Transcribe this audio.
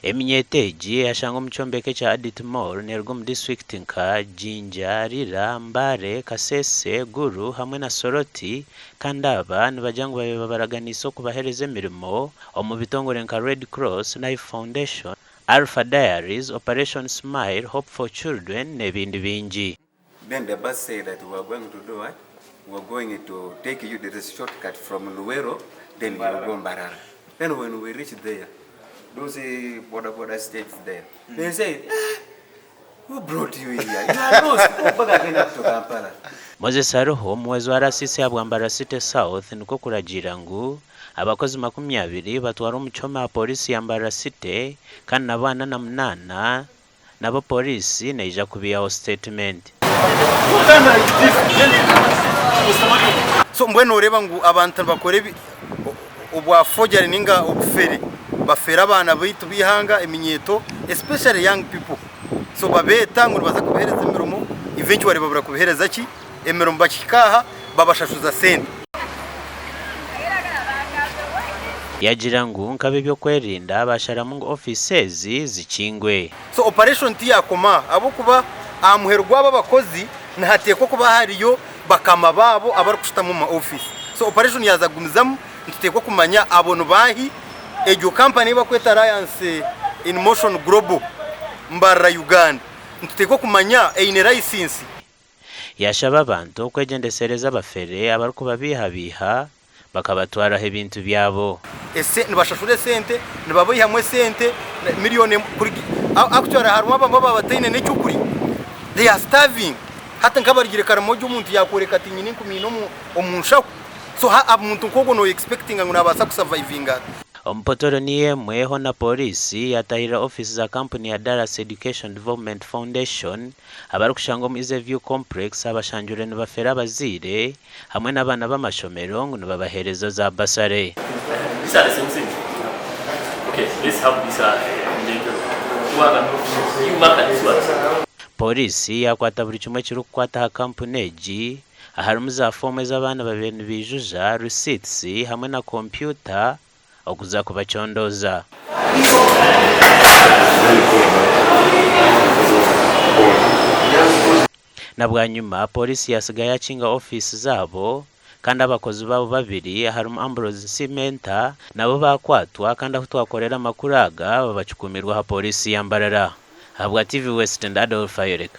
Eminyeeto egi eyashangwa omu kyombeko ekya Adit Mall neeruga omu disiturikiti nka Jinja, Lira, Mbale, Kasese, Gulu hamwe na Soroti kandi aba nibagira ngu babaire babaraganiise okubaheereza emirimo omu bitongore nka Red Cross, Life Foundation, Alpha Diaries, Operation Smile, Hope for Children n'ebindi bingi. Then the bus said that we are going to do what? We are going to take you, there is shortcut from Luwero, then you will go Mbarara. Then when we reach there, those boda boda states there, they say, ah, who brought you here? You are lost. Go back again up to Kampala. Moses Aruho, omuhwezi wa RCC ahabwa Mbarara City South nikwo kuragiira ngu abakozi 20 batwarwe omu kihome aha pooriisi ya Mbarara City kandi nabo 48 Nabo pooriisi neija kubiihaho sitetimenti. So mbwenu noreeba ngu abantu nibakora ebi obwa forgery ninga obufere bafeera abaana baitu b'eihanga eminyeeto especially young people so babeeta ngu nibaza kubaheereza emirimo eventually babura kubaheereza ki emirimo bakihika aha babashashuza sente. Yagira ngu nk'ab'eby'okwerinda basharamu ngu ofiisi ezi zikingwe. So operation tiyakoma aha ahabw'okuba aha muheru gwabo abakozi nihateekwa kuba hariyo bakama baabo abarikushutama omu ma office. So operation yaaza kugumizamu nituteekwa kumanya abo nibaahi, egyo company ei barikweta Alliance in Motion Global Mbarara Uganda nituteekwa kumanya eine license. Yaashaba abantu okwegyendesereza abafere abarikubabiihabiiha bakabatwaraho ebintu byabo. Ese nibashashura esente, nibabaihamu esente million emwe kuruga actually harimu abamwe ababa bataine n'ekyokurya they are starving hati nkabarugire Karamoja omuntu yakworeka ati nyine enkumi ina omu nshaho so omuntu nk'ogwo no expectinga ngu nabaasa ku survivinga ata. Omu Potoro niyo emwe, hoona Pooriisi yaatahirira ofiisi za kampuni ya Dallas Education Development Foundation Abarikushangwa omu Easy View Complex abashangirwe nibafeera abazaire hamwe n'abaana b'amashomero ngu nibabaheereza za basare. Pooriisi yaakwata buri kimwe ekirikukwata aha kampuni egi aharimu za foomu ezi abaana babaire nibaijuza, receipts hamwe na kompyuta okuza kubacondooza. Na bwanyima, pooriisi yaatsiga yaakinga ofiisi zaabo kandi abakozi baabo babiri aharimu Ambrose Nsimenta nabo baakwatwa kandi ahu twakorera amakuru aga babakikuumirwe aha pooriisi ya Mbarara. Ahabwa TV West ndi Adolf Ayoreka.